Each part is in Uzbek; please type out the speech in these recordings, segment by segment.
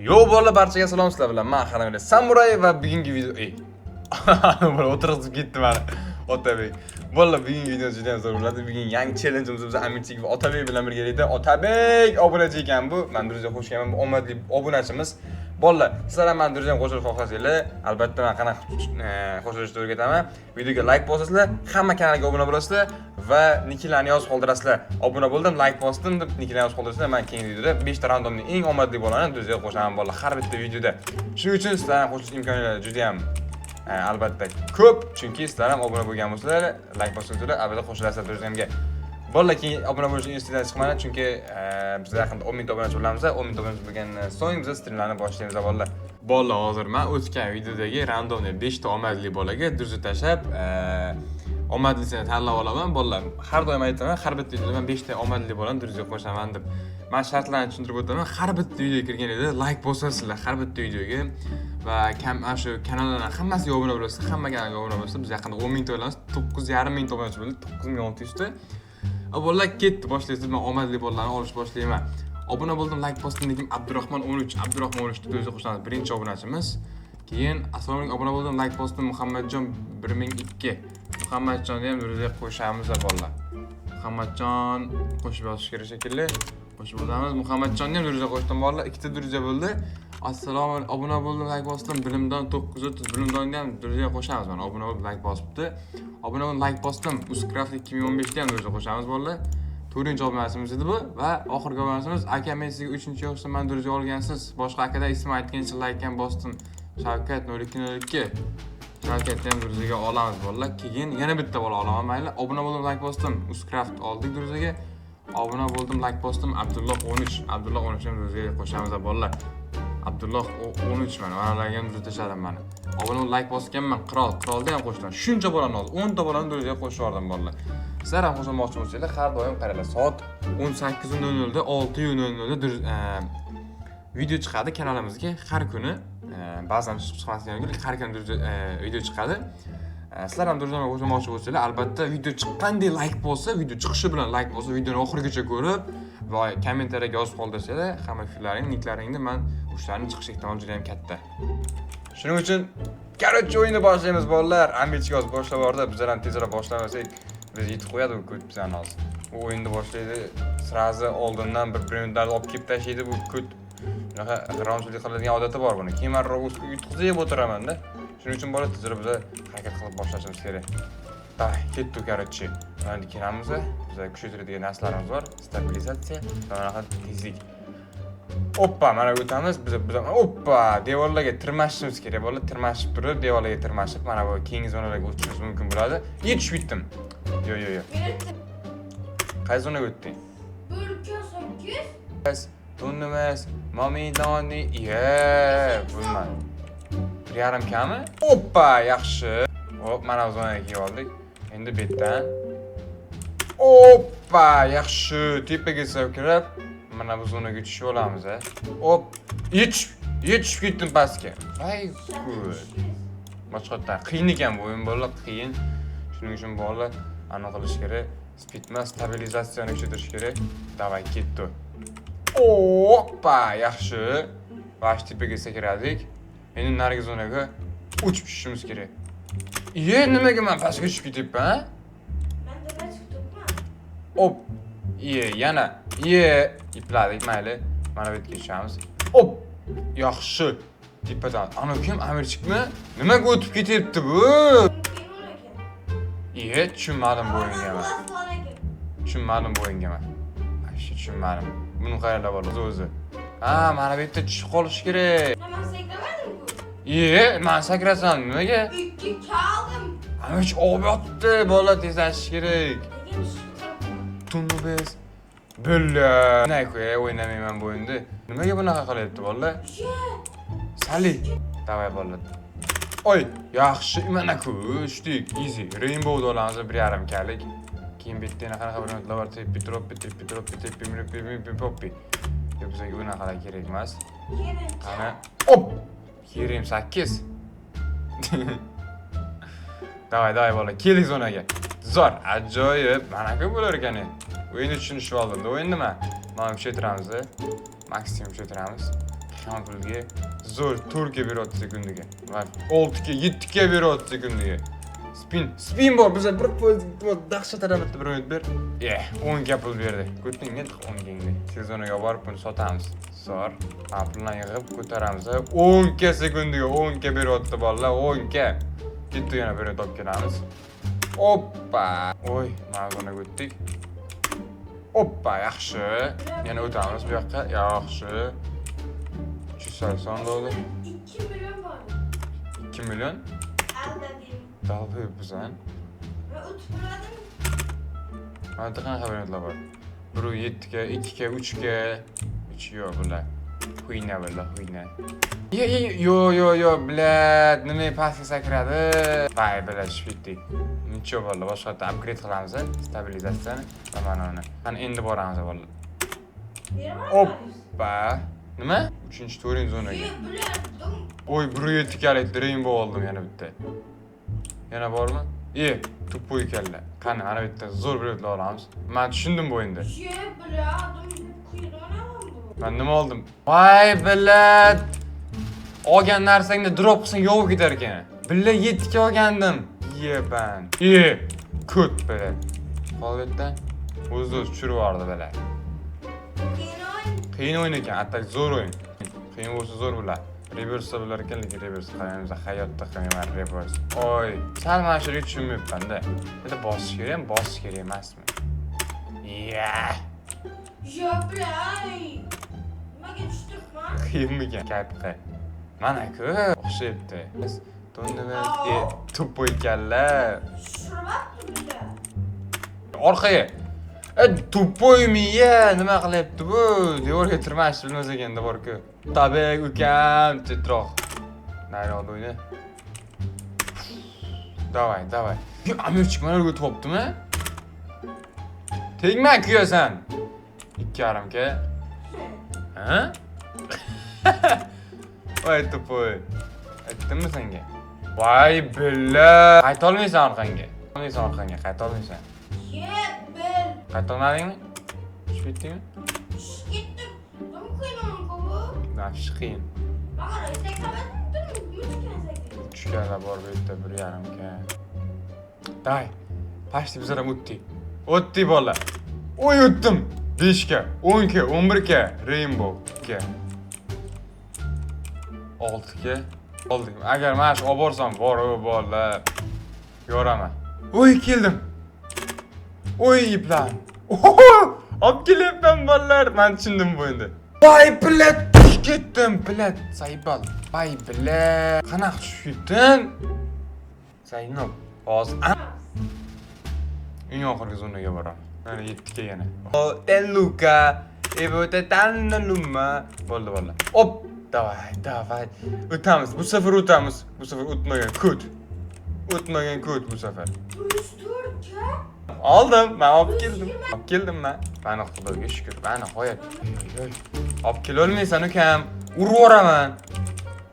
Yo, bolalar, barchaga salom. Sizlar bilan men, Haramili Samuray, va bugungi video, ey, bola o'tirg'izib ketdi mani Otabek. Bolalar, bugungi video juda ham zo'r bo'ladi. Bugun yangi challenge'imiz, biz Amirchik va Otabek bilan birgalikda. Otabek obunachi ekan bu. Men друзья qo'shganman, bu omadli obunachimiz. Bolalar, sizlar ham mani друзья qo'shilishni xohlasanglar, albatta men qanaqa qo'shilishni o'rgataman. Videoga like bosasizlar, hamma kanalga obuna bo'lasizlar va niklarni yozib qoldirasizlar. Obuna bo'ldim, like bosdim deb niklarni yozib qoldirasizlar. Men keyingi videoda 5 ta randomli eng omadli bolani друзья qo'shaman, bolalar, har bitta videoda. Shuning uchun sizlar ham qo'shilish imkoniyatlari juda ham albatta ko'p, chunki sizlar ham obuna bo'lgan bo'lsanglar, like bosgan, albatta qo'shilasizlar друзья mga. Bolalar, keyin obuna bo'lish esingizdan chiqmadi, chunki biz yaqinda 10 mingta obunachi bo'lamiz. 10 mingta obunachi bo'lgandan so'ng biz strimlarni boshlaymiz, bolalar. Bolalar, hozir man o'tgan videodagi randomli 5 ta omadli bolaga друзья tashlab, omadlisini tanlab olaman. Bolalar, har doim aytaman, har bitta videoda man 5 ta omadli bolani друзья qo'shaman deb. Man shartlarni tushuntirib o'taman. Har bitta videoga kirganingizda like bosasizlar har bitta videoga va kam mana shu kanallarni hammasiga obuna bo'lasizlar, hamma kanalga obuna bo'lsa, biz yaqinda 10 mingta bo'lamiz, 9,5 mingta obunachi bo'ldi, 9600 ta. Bolalar, ketdi, boshlaysiz. Man omadli bolalarni olish boshlayman. Obuna bo'ldim, like bosdim degan Abdurahmon 13, Abdurahmon 13 ni o'zi qo'shamiz, birinchi obunachimiz. Keyin assalomu alaykum, obuna bo'ldim, like bosdim, Muhammadjon 1002. Muhammadjonni ham друзья qo'shamiz, bolalar. Muhammadjon qo'shib yozish kerak shekilli. Qo'shib o'tamiz. Muhammadjonni ham друзья qo'shdim, bolalar. Ikkita друзья bo'ldi. Assalomu alaykum, obuna bo'ldim, like bosdim, Bilimdon 930. Bilimdonni ham друзья qo'shamiz, mana, obuna bo'lib like bosibdi. Obuna bo'lib like bosdim, Uzcraft 2015 ni ham друзья qo'shamiz, bolalar. To'rtinchi obunachimiz edi bu va oxirgi obunachimiz: aka, men sizga uchinchi yoshda, man друзья olgansiz. Boshqa akalar ism aytgancha like ham bosdim. Shavkat 0202. Shavkatni ham друзья ga olamiz, bolalar. Keyin yana bitta bola olaman, mayli. Obuna bo'ldim, like bosdim. Uzcraft oldik друзья ga. Obuna bo'ldim, like bosdim. Abdulloh 13. Abdulloh 13 ham друзья ga qo'shamiz, bolalar. Abdulloh 13, mana ularga ham друзья tashladim mana. Obuna bo'lib like bosganman, Qirol, Qirolda ham qo'shdim. Shuncha bolani oldim. 10 ta bolani друзья ga qo'shib yubordim, bolalar. Sizlar ham qo'shilmoqchi bo'lsanglar, har doim qaranglar, soat 18:00 da, 6:00 da video chiqadi kanalimizga har kuni. Ba'zan chiqib chiqmasligi mumkin, har kuni друзья video chiqadi. Sizlar ham друзья mga qo'shilmoqchi bo'lsanglar, albatta video chiqqandek like bo'lsa, video chiqishi bilan like bo'lsa, videoni oxirigacha ko'rib va kommentariyaga yozib qoldirsanglar, hamma fikrlaringni, niklaringni, man o'shalarni chiqish ehtimoli juda ham katta. Shuning uchun, короче, o'yinni boshlaymiz, bolalar. Ambichga hozir boshlab yubordi, bizlar ham tezroq boshlamasak, biz yetib qo'yadi u ko't bizani hozir. U o'yinni boshlaydi, сразу oldindan bir minutlarni olib kelib tashlaydi bu ko't. Shunaqa g'irromchilik qiladigan odati bor buni. Keyin man Robloxga yutqizib o'tiraman-da. Shuning uchun, bola, tezroq biza harakat qilib boshlashimiz kerak. Давай, ketdik, короче. Mana kelamiz, bizga kuchaytiradigan narsalarimiz bor. Stabilizatsiya va bunaqa tezlik. Oppa, mana o'tamiz. Biz oppa, devorlarga tirmashishimiz kerak, bola. Tirmashib turib, devorlarga tirmashib, mana bu keyingi zonalarga o'tishimiz mumkin bo'ladi. Yetishib yetdim. Yo, yo, yo. Qaysi zonaga o'tding? Bir, ikki, sakkiz. Emas, emas, momidoni, ye, bo'lmadi. 1,5 kami? Oppa, yaxshi. Hop, mana bu zonaga kelib oldik. Endi bu yerdan. Oppa, yaxshi. Tepaga sakrab, mana bu zonaga tushib olamiz, a. Hop, yetishib ketdim pastga. Voy, ko'l. Boshqatdan qiyin ekan bu o'yin, bolalar, qiyin. Shuning uchun, bolalar, anaqa qilish kerak. Speed emas, stabilizatsiyani kuchaytirish kerak. Давай, ketdi. Oppa, yaxshi. Va shu tepaga sakradik. Endi narigi zonaga uchib tushishimiz kerak. Iye, nimaga men pastga tushib ketyapman, a? Man nima chiqibman? Op. Iye, yana. Iye, ipladik, mayli. Mana bu yerga tushamiz. Op. Yaxshi. Tepadan. Ana kim? Amirchikmi? Nimaga o'tib ketyapti bu? Iye, tushunmadim bu o'yinga man. Tushunmadim bu o'yinga man. Вообще tushunmadim. Buni qaranglar, bola, o'zi. Ha, mana bu yerda tushib qolish kerak. Man sakramadim-ku. Iye, man sakrasam nimaga? Ikki kaldim. Amirchik og'ib yotibdi, bola, tezlashish kerak. Lekin tushib Tunni biz. Billa. Nay, o'ynamayman bu o'yinni. Nimaga bunaqa qilyapti, bolalar? Sali. Давай, bolalar. Oy, yaxshi, mana-ku, tushdik. Easy. Rainbow olamiz 1,5 kalik. Keyin bu yerda yana qanaqa bir minutlar bor. Teppi troppi, teppi troppi, teppi troppi, teppi poppi. Yo'q, bizga unaqalar kerak emas. Qani. Op! Kerim 8. Давай, давай, bola, keldik zonaga. Zo'r, ajoyib. Mana-ku bo'lar ekan. O'yinni tushunishib oldim. O'yin nima? Mana kuchaytiramiz, maksimum kuchaytiramiz. Kam pulga zo'r 4 ga beryapti sekundiga. Va 6 ga, 7 ga beryapti sekundiga. Spin, spin bor, biza 1% dahshat bitta bir minut ber. 10 ga pul berdi. Ko'ting net 10 gangda. Sezoniga borib buni sotamiz. Zo'r. Ha, pulni yig'ib ko'taramiz. 10 ga sekundiga 10 ga beryapti bolalar, 10 ga. Ketdi, yana bir olib kelamiz. Oppa! Oy, mana buni o'tdik. Oppa, yaxshi. Yana o'tamiz bu yoqqa. Yaxshi. 380 dollar. 2 million bor. 2 million. Aldadim. Dalga bizan. Va o'tib qoladim. Mana qanaqa variantlar bor? 1.7 ga, 2 ga, 3 ga. 3 yo'q bular. Хуйня bular, хуйня. Yo, yo, yo, yo, блядь, nima pastga sakradi? Voy, блядь, tushib ketdik. Ничего, bolalar, boshqa upgrade qilamiz, stabilizatsiyani va mana uni. Qani endi boramiz bolalar. Beraman. Oppa. Nima? 3-4 zonaga. Ye, bilardim. Oy, 1.7 kalik Rainbow oldim yana bitta. Yana bormi? Тупой ekanlar. Qani, mana bitta zo'r biletlar olamiz. Men tushundim bu o'yinda. Ye, bilardim. Quyruğuna bu. Men nima oldim? Voy, блядь. Olgan narsangni drop qilsang yo'q ketar ekan. Billa 7 ga olgandim. Yeban. Ko't, блядь. Qol bu yerda. O'zi o'zi tushirib yubordi, блядь. Qiyin o'yin. Qiyin o'yin ekan, atak zo'r o'yin. Qiyin bo'lsa zo'r bo'ladi. Reverse bo'lar ekan, lekin reverse qilmaymiz, hayotda qilmayman reverse. Oy, sal mana shu yerga tushunmayapman-da. Bitta bosish kerakmi, bosish kerak emasmi? Ya, Ye, bilay. Nimaga tushdirman? Qiyinmikan? Kayf qil. Mana-ku, o'xshayapti. To'ndimi? Тупой ekanlar. Tushiryapti bular. Orqaga. Тупой miya, nima qilyapti bu? Devorga tirmashni bilmas ekanda bor-ku. Tabek ukam, chetroq. Nariyoqda o'yna. Давай, давай. Yo, Amirchik mana yerga o'tyaptimi? Tegma kuyasan. 2.5 ka. Ha? Voy тупой. Aytdimmi senga? Voy billa. Qaytolmaysan orqangga. Qaytolmaysan orqangga, qaytolmaysan. Ye, bil. Qaytolmadingmi? Tushib ketdingmi? Tushib ketdim. Nima qiyin bu? Nafshi qiyin. Maqara, sakramadim, mutkan sakradim. Tushganlar bor bu yerda 1.5 ka. Day. Почти bizlar ham o'tdik. O'tdik bolalar. Oy, o'tdim. 5 ga, 10 ga, 11 ga, Rainbow ga. 6 ga oldik. Agar mana shu olib borsam, bor, bolalar. Yoraman. Oy, keldim. Oy, iplar. Olib kelyapman bolalar. Men tushundim bu endi. Voy, блядь, tushib ketdim, блядь, заебал. Voy, блядь. Qanaqa tushib ketdim? Zaynab, hozir eng oxirgi zonaga boraman. Mana 7 ga yana. O, Luka, Lumma. Bo'ldi, bo'ldi. Op, давай, давай. O'tamiz. Bu safar o'tamiz. Bu safar o'tmagan ko't. O'tmagan ko't bu safar. 104 ga. Oldim, men olib keldim. Olib keldim men. Mana Xudoga shukr. Mana nihoyat. Oy, oy. Olib kelolmaysan ukam. Urib yuboraman.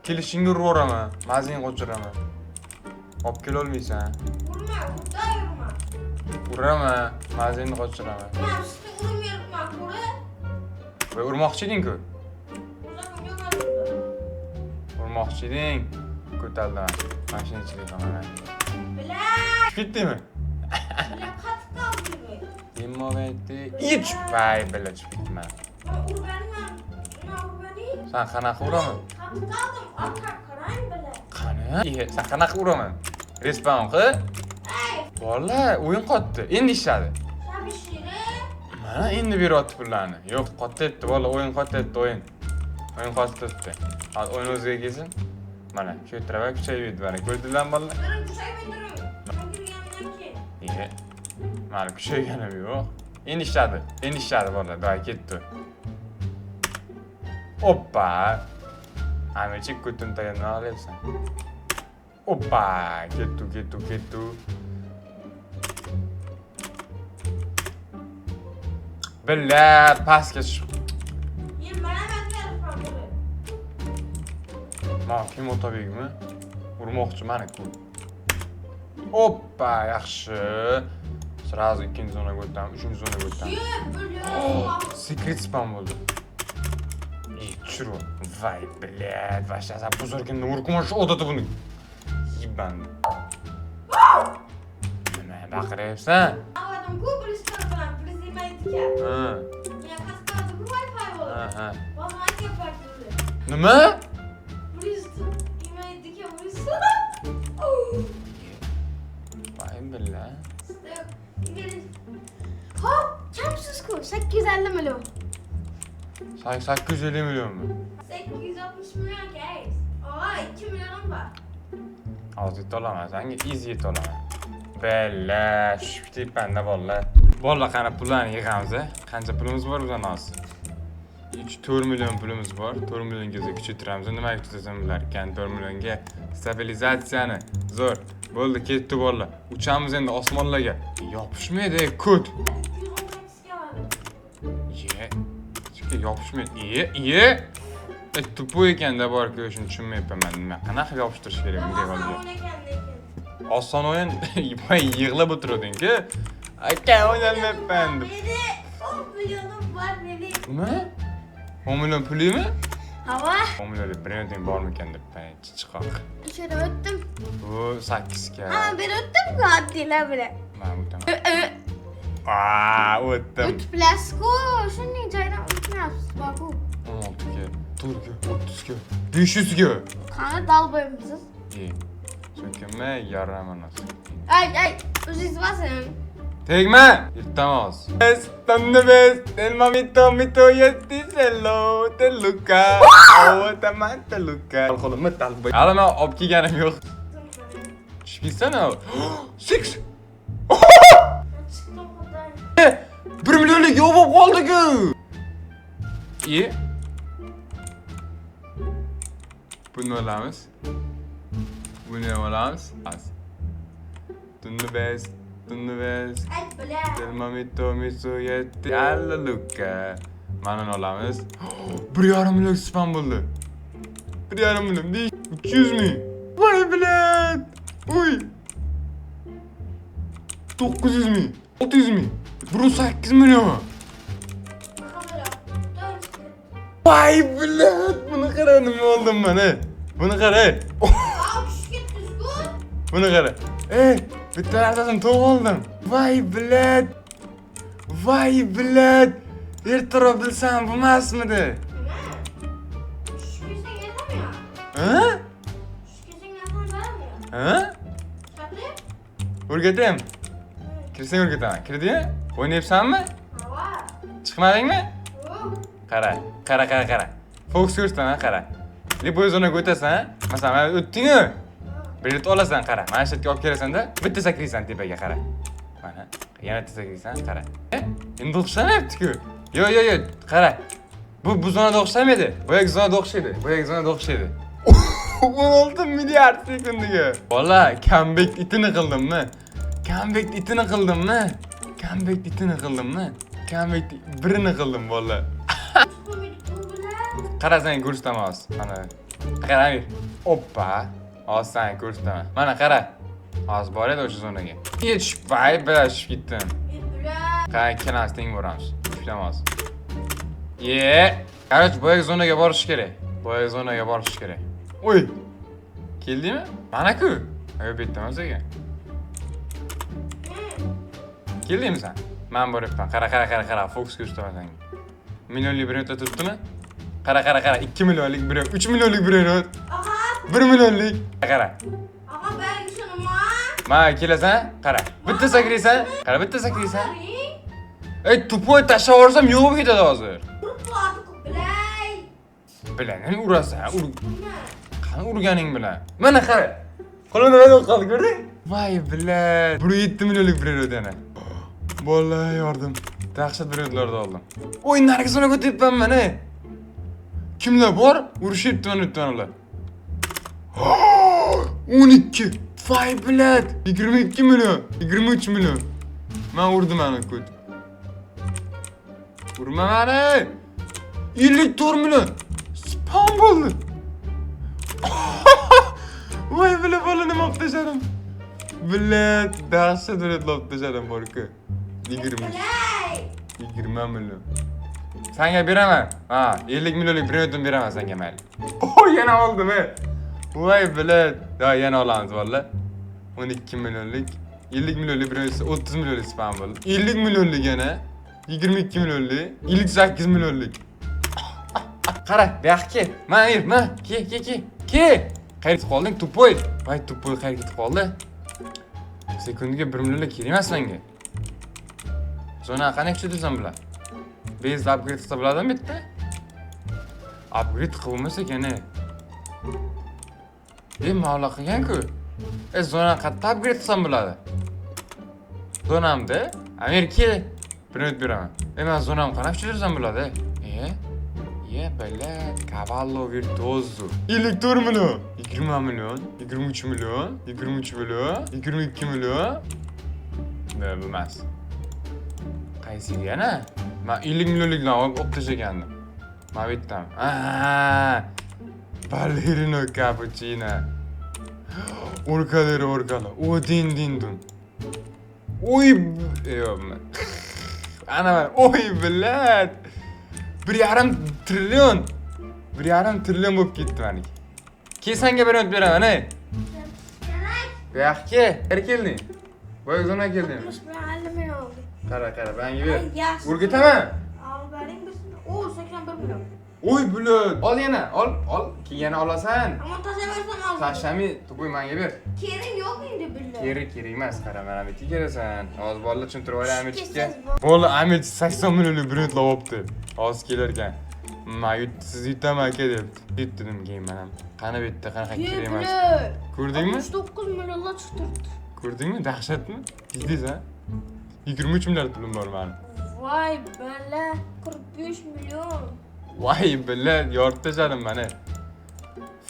Kelishingga urib yuboraman. Mazing qochiraman. Olib kelolmaysan. Urma, xudo urma. Uraman, mazingni qochiraman. Men sizni urmayapman, ko'ra. Voy, urmoqchi eding-ku. O'zim yo'qoldim. Urmoqchi eding. Ko'taldim. Mashina ichiga qamaman. Bila, Tushib ketdingmi? bila qattiq qoldi. Demoqchi. Ich, voy, billa tushib ketdim. Men urganman. Nima urganing? Sen qanaqa uraman? Qattiq qoldim. Orqa qarang bila. Qani? Sen qanaqa uraman? Respawn qil. Ey, Bola, o'yin qotdi. Endi ishladi. sabishiri. Mana endi beryapti pullarni. Yo'q, qotyapti bola, o'yin qotyapti, o'yin. O'yin qotyapti. Hozir o'yin o'ziga kelsin. Mana, kuchaytiraman, kuchayib ketdi mana. Ko'rdinglarmi bolalar? During, kuchayib during. Men kirganimdan keyin. Mana kuchayganim yo'q. Endi ishladi. Endi ishladi bolalar. Давай, ketdi. Oppa. Amirchik ko'tin taga nima qilyapsan? Oppa, ketdi, ketdi, ketdi. Billa pastga tushib. Men mana buni. Ma kim Otabekmi? Urmoqchi mana-ku. Oppa, yaxshi. Сразу ikkinchi zonaga o'tamiz, uchinchi zonaga o'tamiz. Ye, bila. Secret spam bo'ldi. Ey, tushirib. Voy, блядь, вообще buzarkanda urib shu odati buni. Yibandi. Nima baqiryapsan? Avvaldan-ku 140 bilan 120 ekan. Ha, Men pastda Wi-Fi ha, bo'ldi. ha. Bosma parti. Nima? 120 ekan, 100. Voy, billah. Hop, kamsiz-ku, 850 million. 850 millionmi? 860 million guys. Aa, 2 millionim bor. Hozir yeta olaman, sanga easy yeta olaman. Bella, tushib ketyapman-da bolalar. Bolalar, qani pullarni yig'amiz, a? Qancha pulimiz bor bizani hozir? 3-4 million pulimiz bor. 4 millionga biz kuchaytiramiz. Nimaga kuchaytirsam bo'lar ekan 4 millionga? Stabilizatsiyani. Zo'r. Bo'ldi, ketdi bolalar. Uchamiz endi osmonlarga. Yopishmaydi, ko't. 218 ga bordi. Ye. Chunki yopishmaydi. Iye, iye. E, тупой ekanda borku, shuni tushunmayapman man. Nima, qanaqa qilib yopishtirish kerak bunday Oson bolaga? o'yin ekan lekin. Oson o'yin, boya yig'lab o'tiruvding-ku. Aka, o'ynolmayapman deb. Meni 10 millionim bor meni. Nima? 10 million pulingmi? Hava. 10 millionlik bir minuting bormikan deb chichiqoq. O'shada o'tdim. Bu 8 ga. Ha, men o'tdim-ku oddiylar bilan. Men o'taman. Aa, o'tdim. O'tib bilasizku, shunday joydan o'tmayapsiz, boku. 16 ga, 4 ga, 30 ga, 500 ga. Qani dalboymisiz? Ey, so'kinma, yaraman hozir. Ay, ay, o'zingiz bosing. Tegma! Yirtamiz. Donde ves el mamito mito yetti te Luca. Oh, tamante Luca. Qo'limni talib. Hali men olib kelganim yo'q. Tushib ketsana. 6. Chiqdim xudo. 1 millionlik yo'q bo'lib qoldi-ku. E? Buni olamiz. Buni ham olamiz. Az. Tunni bez, tunni bez. Ayt bilan. El mamito miso yetti alla Luca. Mana uni olamiz. 1,5 million spam bo'ldi. 1,5 million, 300 ming. Voy блядь. Uy. 900 ming, 600 ming, 1,8 million. Voy блядь, buni qara nima oldim man, ey. Buni qara, ey. Aa, tushib ketdingiz-ku. Buni qara. Ey, bitta narsasini to'g'ri oldim. Voy блядь. Voy блядь. Ertaroq bilsam bo'lmasmidi? Nima? Tushib ketsang yetamiyor. Ha? Tushib ketsang narxini beramiyor. Ha? Shatli? O'rgataymi? Kirsang o'rgataman. Kirdingmi? O'ynayapsanmi? Hava. Chiqmadingmi? Yo'q. Qara, qara, qara, qara. Fokus ko'rsataman, qara. Любой zonaga o'tasan, masalan, mana o'tding-ku. Bir yerda olasan, qara. Mana shu yerga olib kelasan-da, bitta sakraysan tepaga, qara. Mana, yana bitta sakraysan, qara. E, endi o'xshamayapti-ku. Yo'q, yo'q, yo'q, qara. Bu zonada o'xshamaydi. Boyagi zonada o'xshaydi. Boyagi zonada o'xshaydi. 16 milliard sekundiga. Bola, comeback itini qildimmi? Comeback itini qildimmi? Comeback itini qildimmi? Comeback birini qildim, bola. Chiqmaydi bu bilan. Qara, senga ko'rsataman hozir. Mana. Qara, Amir. Oppa. Hozir senga ko'rsataman. Mana qara. Hozir bor edi o'sha zonaga. Tushib, voy, bilan tushib ketdim. E, bilan. Qara, ikkalamiz teng boramiz. Tushamiz hozir. Ye. Короче, boyagi zonaga borish kerak. Boyagi zonaga borish kerak. Oy. Keldingmi? Mana-ku. Yo'q, bu yerda emas ekan. Keldingmi sen? Men boryapman. Qara, qara, qara, qara. Fokus ko'rsataman senga. Millionlik bir turibdimi? Qara, qara, qara. 2 millionlik bir, 3 millionlik bir. Aha, 1 millionlik. Qara. aha, bergi nima? Mana kelasan, qara. Bitta sakraysan, qara, bitta sakraysan. Qarang. Ey, тупой, tashlab yuborsam yo'q bo'lib ketadi hozir. Urib qoldi-ku, bilay. Bilan nima urasan? Ur, Nima? qani urganing bilan. Mana qara. Qo'limda nima bo'lib qoldi, ko'rding? Voy, блядь. 1,7 millionlik bir yana. Bola, yordim. Dahshat bir yerlarda oldim. O'yin narigi zonaga o'tyapman man, ey. Kimlar bor? Urushyapti mana yerdan ular. 12. Voy, блядь. 22 million, 23 million. Men urdim ana ko't. Urma mani. 54 million. Spam bo'ldi. Voy, бля, bola, nima olib tashladim. Блядь, dahshat bir olib tashladim borku. 20 Bilay. 20 million. Senga beraman. Ha, 50 millionlik brendni beraman senga mayli. O, yana oldim, e. Voy блядь. Da yana olamiz valla. 12 millionlik, 50 millionlik brend, 30 millionlik spam bo'ldi. 50 millionlik yana, 22 millionlik, 58 millionlik. Qara, bu yoqqa kel. Mana Amir, mana, ke, ke, ke. Ke. Qayerga ketib qolding, тупой? Voy, тупой qayerga ketib qoldi? Sekundiga 1 millionlik kerak emas menga. Zona qanday kuchaytirsam bular? Без upgrade qilsa bo'ladimi bitta? Upgrade qilib bo'lmasa ekan, e. E, mavla qilgan-ku. E, zona qayerda upgrade qilsam bo'ladi? Zonamda Amir kel. Bir minut beraman. E, men zonam qanaqa kuchaytirsam bo'ladi? E? Ye, блядь, Cavallo Virtuoso. 54 million. 20 million, 23 million, 23 million, 22 million. Ne, bu emas. Qaysi yana? Men 50 millionlikdan olib tashlagandim. Mana bu yerdan. Aa, Ballerino Cappuccino. Orkalari orkali. O din din dun. Oy, yo'q. Ana mana. Oy, блядь. 1,5 trillion. 1,5 trillion bo'lib ketdi maniki. Kel, senga bir minut beraman, ey. Kerak. Bu yoqqa kel. Qayerga kelding? Boya zonaga kelding. 60 bilan 50 million oldi. Qara, qara, menga ber. Ay, yaxshi. O'rgataman. Al bering biz. O 81 million. Oy, блядь. Ol yana, ol, ol. Keyin yana olasan. Ama tashlaversam oldim. Tashlamay, тупой, menga ber. Kerak yo'q endi billa. Kerak, kerak emas. Qara, mana bu yerga kelasan. Hozir bolalar tushuntirib olay Amirchikka. Kessasiz. Bola Amir 80 millionlik brendlar olibdi. Hozir kelar ekan. Man siz yutaman aka debdi. Yut dedim keyin man ham. Qani bu yerda qanaqa kerak emas. Ko'rdingmi? 69 millionlar chiqtirdi. Ko'rdingmi? Dahshatmi? Пиздец, ha? 23 milliard pulim bor mani. Voy bala, 45 million. Voy блядь, yorib tashladim mani.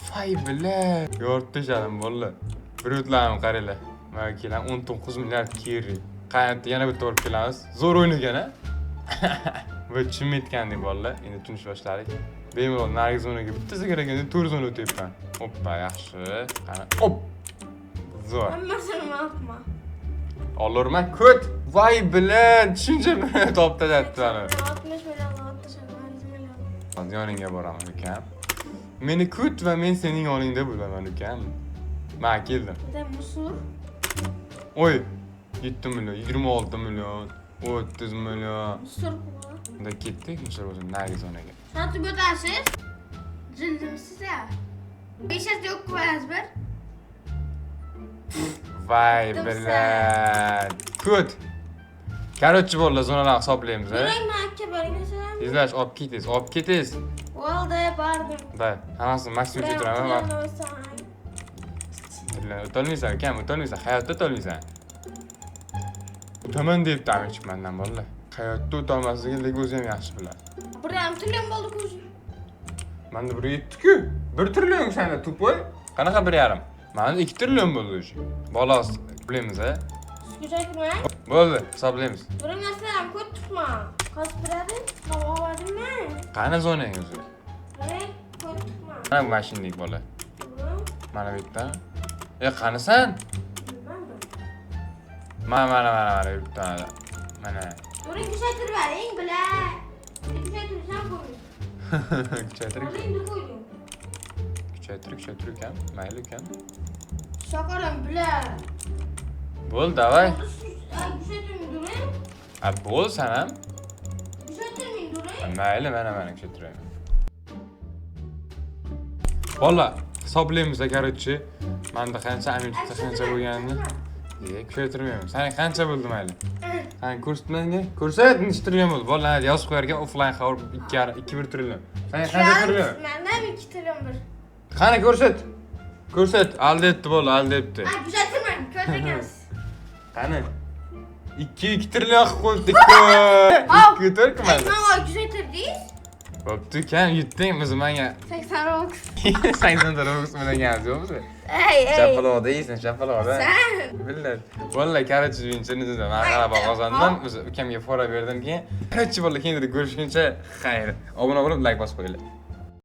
Voy блядь, yorib tashladim bolalar. Brendlarni qaranglar. Mana kelan 19 milliard kerak. Qayerda yana bitta olib kelamiz. Zo'r o'ynagan, a? Va tushunmayotgandek bolalar, endi tushunish boshladik. Bemalol narigi zonaga bittasi kerak endi to'rt zona o'tyapman. Oppa, yaxshi. Qani, op. Zo'r. Hammasini maqma. Olurman, ko't. Voy блядь, shuncha topib tashlabdi mani. 60 million, 60 million. Hozir yoningga boraman, ukam. Meni kut va men sening yoningda bo'laman, ukam. Man keldim. Bir de musur. Oy, 7 million, 26 million, 30 million. Musur bu. Unda ketdik, Musur o'zim narigi zonaga. Sotib o'tasiz. Jildimsiz ya. 500 yo'q qo'yasiz bir. Voy Yutdim. Блядь. Kut. Короче, bolalar, zonalarni hisoblaymiz, a? Yurak makka bering. Tezlash, olib ketingiz, olib ketingiz. Bo'ldi, bordim. Да, hammasini maksimum ketiraman. Man tildan o'tolmaysan, ukam, o'tolmaysan, hayotda o'tolmaysan. O'taman debdi Amirchik mandan, bolalar. Hayotda o'tolmasligini lekin o'zi ham yaxshi biladi. Bir ham trillion bo'ldi ko'zi. Manda bir yetdi-ku. 1 trillion senda, тупой. Qanaqa 1,5? Manda 2 trillion bo'ldi o'sha. Bola bilamiz, a? Kuchaytirmang. Bo'ldi, hisoblaymiz. Bir narsa ham ko'p tutma. Qosib beradi. Olmadimmi? Qani zonang o'zi? Qarang, ko'p tutma. Mana bu mashinadek bola. Mana bu yerda. E, qanisan? Bilmadim. Mana, mana, mana, mana yuribdi. Mana. Buni kuchaytirib bering, bila. Kuchaytirsam qo'ying. Kuchaytir, Endi qo'ydim. kuchaytir, kuchaytir ukam. Mayli, ukam. Soqolim bila. Bo'ldi, давай. Kuchaytirmang during. A, bo'l san ham. Kuchaytirmang during. Mayli, mana, mana kuchaytiraman. Bola, hisoblaymiz, короче. Manda qancha, Amirchikda qancha bo'lganini. E, kuchaytirmayman. Sana qancha bo'ldi, mayli? Qani, ko'rsat menga. Ko'rsat, necha trillion bo'ldi? Bolalar yozib qo'yar ekan, offline xabar 2,5 2,1 trillion. Sana qancha trillion? Mendan 2 trillion bir. Qani, ko'rsat. Ko'rsat, aldayapti bola, aldayapti. Ha, kuchaytirmang, ko'z ekansiz. Qani? 2 2 trillion qilib qo'yibdi. 2 to'rt manda. Nima kuchaytirdingiz? Bo'pti, ukam, yutding o'zi menga. 80 Robux. 80 Robux bilan yo'q o'zi. Ey, ey. Chapaloqda yeysan, chapaloqda. Sen. Billah. Vallahi, короче, birinchi man g'alaba qozondim. O'zi ukamga fora berdim keyin. Короче, bolalar, keyingi ko'rishguncha xayr. Obuna bo'lib, like bosib qo'yinglar.